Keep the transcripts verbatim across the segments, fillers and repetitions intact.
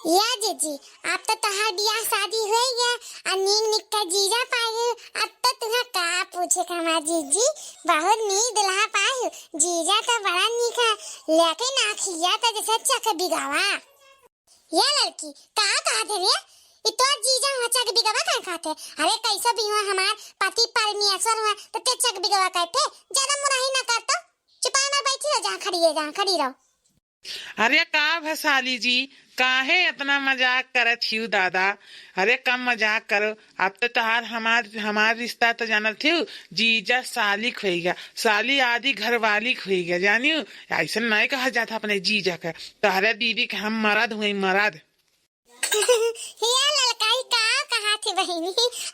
या जीजी, अब तो तोहार बियाह शादी होइ गया, आ नीक नीक का जीजा पाए हो, अब तो तुहा का पूछे का हमार जीजी, बहुत नीक दुल्हा पाए हो। जीजा तो बड़ा नीक है, लेकिन आँखिया तो जैसे चक बिगावा। या लड़की, का कहत है रे? ई तोर जीजा हुआ चक बिगावा का कहत है? अरे कैसो भी हुआ हमार पति परमेश्वर हुआ, तो ते चक बिगावा कहते? ज्यादा मुराही ना कर तो। चुपाए मार बैठी रहो, जहाँ खड़ी है, जहाँ खड़ी रहो। अरे का भा साली जी, काहे इतना मजाक करत हिउ दादा? अरे कम मजाक करो, अब तो तोहार हमार, हमार रिश्ता तो जानत हिउ, जीजा साली क होइगा, साली आधी घरवाली क होइगा, जानिउ? ऐसन नाहीं कहा जात अपने जीजा के, तोहरे दीदी के हम मरद हुई, मरद। या ललका, ई का कहा थी बहिनी,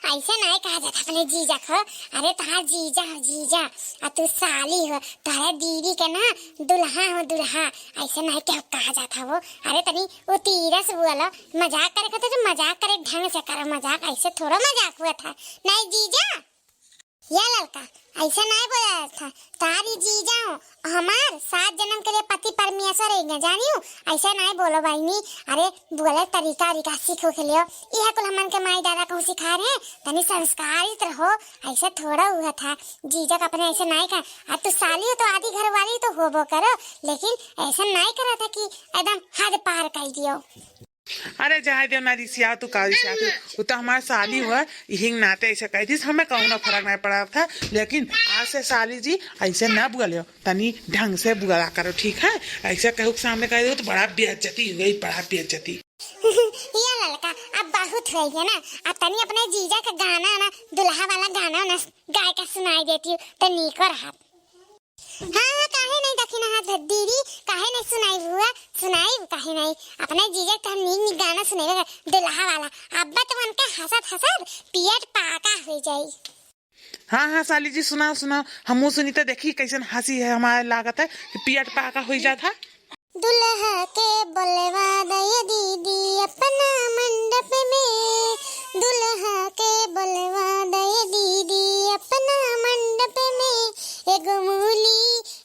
ऐसे नाहीं कहा जात अपने जीजा को। अरे तोहार जीजा हो जीजा, आ तू साली हो, तोहरे दीदी के ना दुल्हा हो दुल्हा, ऐसे नाहीं केहू कहा जात हो। अरे तनी उतीरा से बोलो, मजाक करे खातिर तो मजाक करे ढंग से करो, मजाक ऐसे थोड़ा मजाक हुआ था, नाहीं जीजा। या ललका, ऐसे नाहीं बोला था, तारी जीजा हो, हमार सात जन्म के लिए पति परमेश्वर है, जानियो, ऐसे नाहीं बोलो बहिनी। अरे बोले तरीका तरीका सीखो के लियो, यह कुल हमन के माई दादा को सिखा रहे हैं, तनी संस्कारित रहो, ऐसे थोड़ा हुआ था। जीजा का अपने ऐसे नाहीं कहा, अब तू साली हो तो आधी घर वाली तो होबो करो, लेकिन ऐसे नाहीं करा था कि एकदम हद पार कर दियो। अरे जाए देव ना रिसिया, तू का रिसिया तू, वो तो हमार साली हुआ, यही नाते ऐसे कह दिस, हमें कौनो फर्क नहीं पड़ा था। लेकिन आज से साली जी ऐसे ना बोलियो, तनी ढंग से बोला करो, ठीक है? ऐसे कहू के सामने कह दो तो बड़ा बेइज्जती हो गई, बड़ा बेइज्जती। या ललका, अब बहुत हो गया ना, अब तनी अपने जीजा का गाना ना, दुल्हा वाला गाना ना गाय का सुनाई देती हूँ तो नीक रहत। हाँ, हाँ, काहे नहीं दखिना हाथ दीदी, काहे नहीं सुनाई बुआ, सुनाई काहे नहीं। अपने जीजा के हम नीक नीक गाना सुनेबे, दुल्हा वाला। अब्बा तो उनके हंसत हंसत पियट पाका हो जाई। हाँ, हाँ, साली जी, सुनाओ, सुनाओ, हमहू सुनी तो देखी कैसन हंसी है, हमारे लागत है कि पियट पाका हो जात है। दुल्हा के बोलवा दे दीदी अपना मंडप में, दुल्हा के बोलवा दे दीदी अपना मंडप में। एगो मूली,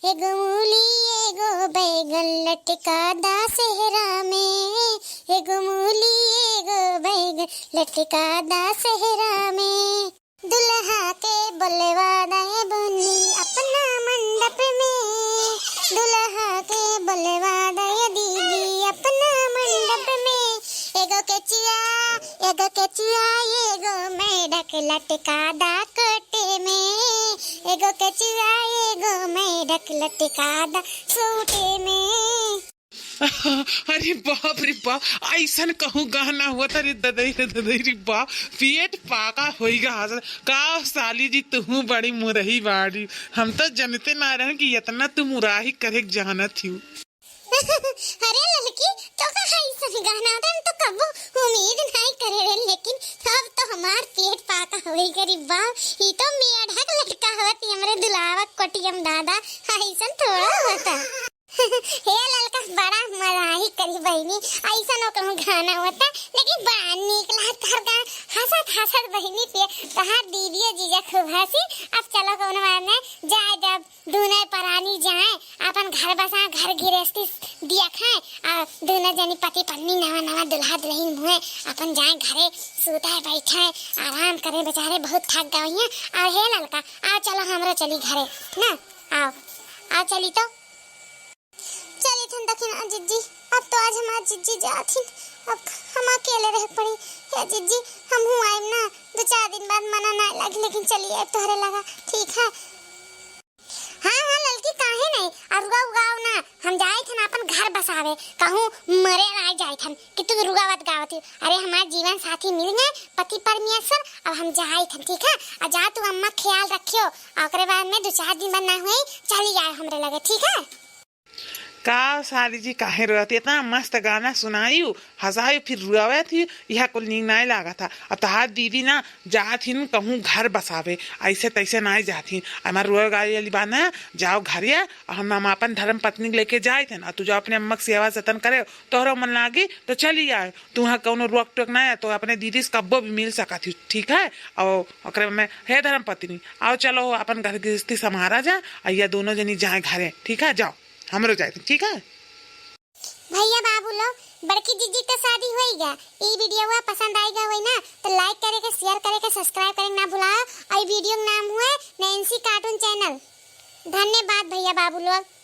एगो मूली, एगो बैगन लटका दा सेहरा में, एगो मूली, एगो बैगन लटका दा सेहरा में। दुल्हा के बोलवा दे बुन्नी अपना मंडप में, दुल्हा के बोलवा दे दीदी अपना मंडप में। एगो केचुआ, एगो केचुआ, एगो मेढक लटका दा कोटे में, एगो केचुआ, एगो मेढक लटका दा सूटे में। अरे बाप रे बाप, ऐसन कहूँ गाना हुआ था रे ददई रे ददई रे बाप, पेट पाका होइगा हंस। का साली जी, तुहू बड़ी मुरही बाड़ी, हम तो जनते ना रहन कि इतना तू मुराही करे के जानत हिउ। अरे ललकी, तो का ऐसन गाना होता, हम तो कबो उम्मीद नहीं करे रहे, लेकिन अब तो हमार पेट पाका होइगा रे बाप, ई तो मेढक लटका होत हमरे दुलावा कोटियम दादा, ऐसन थोड़ा होता। हे ललका, बड़ा मजाही करी बहिनी, ऐसन ओकरो गाना होता, लेकिन बड़ा नीक लागत हर गाना, हंसत हंसत बहिनी पे तहार दीदियो जीजा खूब हंसी। अब चलो कौनो बात नहीं, जाए जब दूनो परानी जाए, अपन घर बसा, घर गिरस्ती दिया खाए, और दूनो जनी पति पत्नी नवा नवा दुल्हा दुल्हन हुए, अपन जाए घरे सूते बैठे, आराम करे, बेचारे बहुत थक गए हैं। और हे ललका, आओ चलो हमरो चली घरे ना, आओ, आओ चली तो। चली थन दखिना जिज्जी, अब तो आज हमार जिज्जी जाथिन, अब हम अकेले रह पड़ी। हे जिज्जी, हमहू आइम ना, दो चार दिन बाद मना ना लागी, लेकिन चली आइब तोहरे लगा, ठीक है? हाँ, हाँ ललकी, काहे नहीं, अरुआ उगाओ ना, हम जाए थन अपन घर बसावे, कहूँ मरे ना जाए थन कि तू रुआवत गावत ही। अरे हमार जीवन साथी मिल गए, पति परमेश्वर, अब हम जाए थन, ठीक है? और जा तू अम्मा ख्याल रखियो, और ओकरे बाद में दो चार दिन बाद ना हुए, चली आए हमरे लगे, ठीक है? का साली जी काहे रोवत? इतना मस्त गाना सुनायु, हंसायु, फिर रोवत ही, यह कुल नीक नाय लागत था। अब तहार दीदी ना जात हिन कहूँ घर बसावे, ऐसे तैसे नाय जात हिन। हमार रोवे गावे वाली बात ना, जाओ घरे, और हम, हम अपन धर्म पत्नी के लेके जाए थे ना, तू जाओ अपने अम्मा के सेवा जतन करे, तोहरो मन लागी तो चली आए। तुहाँ कौनो रोक टोक ना है, तो अपने दीदी से कब्बो भी मिल सकत ही, ठीक है? और ओकरे में, हे धर्म पत्नी, आओ चलो अपन घर गृहस्थी संभारा जा, और ये दोनों जनी जाए घरे, ठीक है? जाओ। हमरो जाए, ठीक है? भैया बाबू लोग, बड़की जीजी के शादी हुए ठीक है, ई video पसंद आइगा होई ना, तो like करे के, share करे के, subscribe करे के ना भुलाओ। और ई video के नाम हुए नैन्सी cartoon channel। धन्यवाद भैया बाबू लोग।